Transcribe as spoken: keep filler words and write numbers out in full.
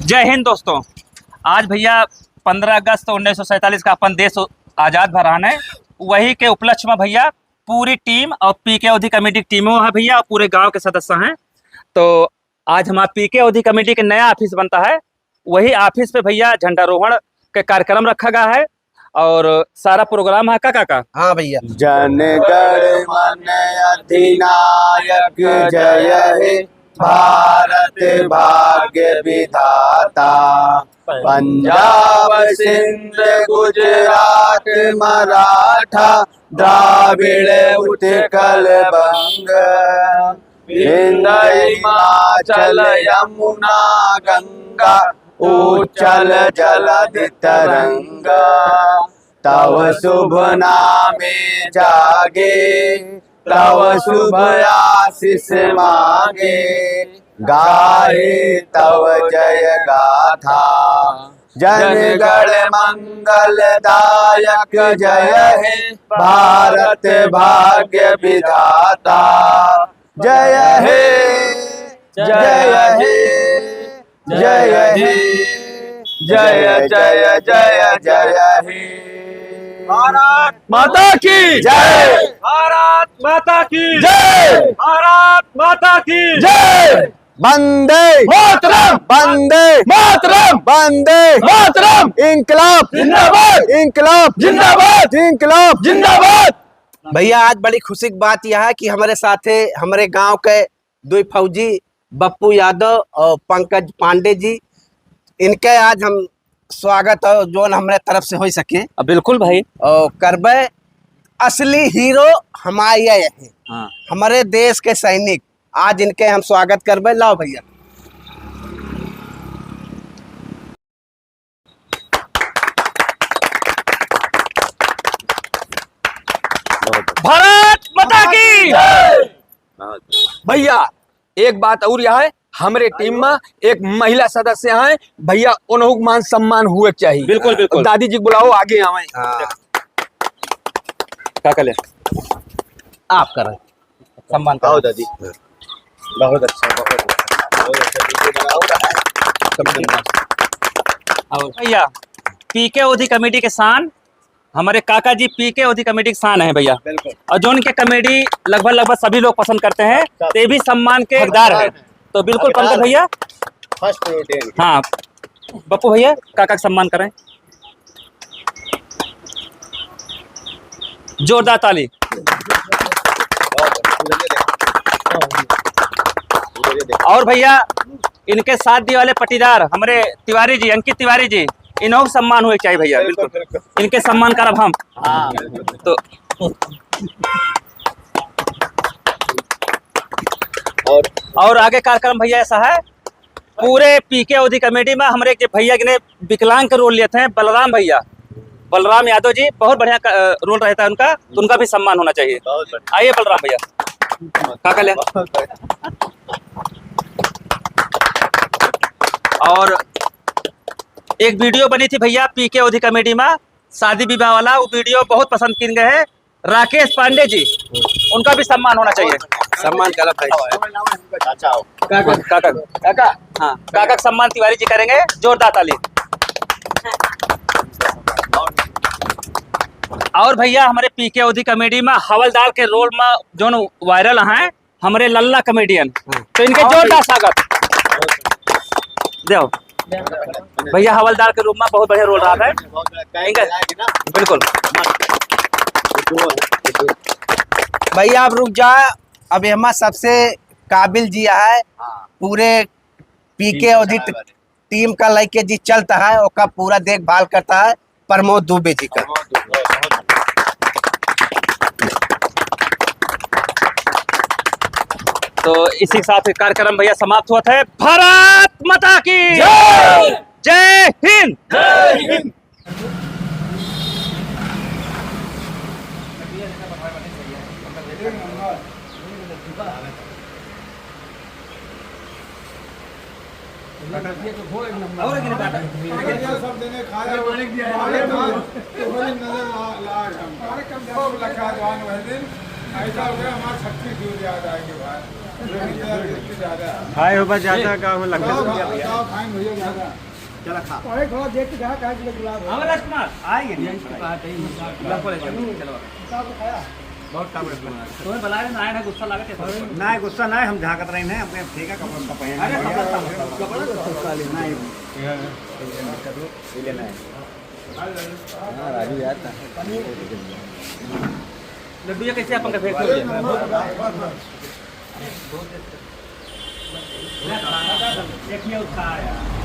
जय हिंद दोस्तों। आज भइया पन्द्रह अगस्त उन्नीस सौ सैंतालीस का अपन देश आजाद भरान है, वही के उपलक्ष्य में भइया पूरी टीम और पीके ओधी कमेटी की टीमों है भइया, और पूरे गांव के सदस्य हैं। तो आज हमारा पीके ओधी कमेटी के नया ऑफिस बनता है, वही ऑफिस पे भइया झंडारोहण के कार्यक्रम रखा गया है और सारा प्रोग्राम है का, का, का? हाँ भइया। जनगण मन अधिनायक जय हे भारत भाग्य विधाता। पंजाब सिंध गुजरात मराठा द्राविड़ उत्कल बंग। विंध्य हिमाचल यमुना गंगा उच्छल जलधि तरंग। तव शुभ नामे जागे तव शुभ आशीष मागे। गाहे तव जय गाथा। जनगण मंगलदायक जय हे भारत भाग्य विधाता। जय हे, जय हे, जय हे, जय, जय, जय, जय हे। भारत माता की जय। भारत माता की जय। भारत माता की जय। वंदे मातरम। वंदे मातरम। वंदे मातरम। इंकलाब जिंदाबाद। इंकलाब जिंदाबाद। इंकलाब जिंदाबाद। भइया, आज बड़ी खुशी की बात यह है कि हमरे साथे हमरे गांव के दुई फौजी बप्पू यादव और पंकज पांडे जी, इनके आज हम स्वागत और जोन हमरे तरफ से होइ सके। अ, बिल्कुल भाई। और करबे, असली हीरो हमारे हैं, हाँ। हमरे देश के सैनिक। आज इनके हम स्वागत करबे। लाओ भइया। भारत माता की जय। भइया, एक बात और यह है, हमरे टीम में एक महिला सदस्य हैं भइया, उन्हों मान सम्मान हुए के चाहिए। बिल्कुल, बिल्कुल। दादी जी को बुलाओ, आगे आवे। हाँ। का करें? आप करें। सम्मान आओ करें। दादी। बहुत अच्छा, बहुत अच्छा, बहुत अच्छा। और भइया, पीके ओधी कमेटी के शान, हमरे काका जी पीके ओधी कमेटी के शान है भइया। बिल्कुल। और जोन के कमेटी लगभग, लगभग सभी लोग पसंद करते हैं, सब। ते भी सम्मान के हकदार है। तो बिल्कुल हकदार पंकज है। भइया। First priority है। हाँ, बप्पू भइया, काका का सम्मान करें। जोरदार ताली। और भइया, इनके साथ दिए वाले पट्टीदार हमरे तिवारी जी, अंकित तिवारी जी, इन्हों का सम्मान हुए चाहिए भइया। बिल्कुल, बिल्कुल। बिल्कुल। इनके सम्मान करब हम। हाँ। तो और और आगे कार्यक्रम भइया ऐसा है, पूरे पीके ओधी कमेटी में हमरे एक भइया के ने विकलांग के रोल लिए थे, बलराम भइया, बलराम यादव जी बहुत बढ़िया का, अ, रोल रहता है उनका, तो उनका भी सम्मान होना चाहिए। बहुत बढ़िया। आइए बलराम भइया, काका ले। बहुत बढ़िया। और एक वीडियो बनी थी भइया पीके ओधी कमेटी में, शादी विवाह वाला, वो वीडियो बहुत पसंद किन गए हैं। राकेश पांडे जी, उनका भी सम्मान होना चाहिए। सम्मान करा भाई। काका, काका, काका। हाँ, काका का सम्मान तिवारी जी करेंगे, जोरदार ताली। और भइया, हमरे पीके ओधी कमेटी में हवलदार के रोल में जोन वायरल हैं, हमरे लल्ला कॉमेडियन, हाँ। तो इनके जोरदार स्वागत। देव। भइया हवलदार के रूप में बहुत बढ़िया रोल रहा है इनका। बिल्कुल। भइया आप रुक जा, अब एमा सबसे काबिल जी है, पूरे पीके ओधी टीम का लइके जी चलता है, ओका पूरा देखभाल करता है प्रमोद दुबे जी का। तो इसी के साथ कार्यक्रम भइया समाप्त हुआ था। भारत माता की जय। जय हिंद। जय हिंद। और एक बात है। सब देने खाए, तो वही नजर ला, ला एकदम। सब लखा जवान वह दिन, ऐसा हो गया, हमारा छत्तीस दूर याद आएगी भाई। खाए हो बस ज्यादा का हो लगता है। चला खा। अरे थोड़ा देख के खा, काहे के गुलाब है? हाँ, राजकुमार। आएंगे नहीं। चलो। किताब तो खाया? बहुत टाइम रखना है। तुम्हें बुलाए ना, आए ना, गुस्सा लगे थे। ना, गुस्सा ना है, हम झांकत रहे हैं, अपने ठीक है, कपड़ा का पहन। अरे, कपड़ा, कपड़ा। नहीं। ये लेना है। हाँ, राजू यार था। लड्डू ये कैसे अपन का फेंक दो? एक ही और खा यार।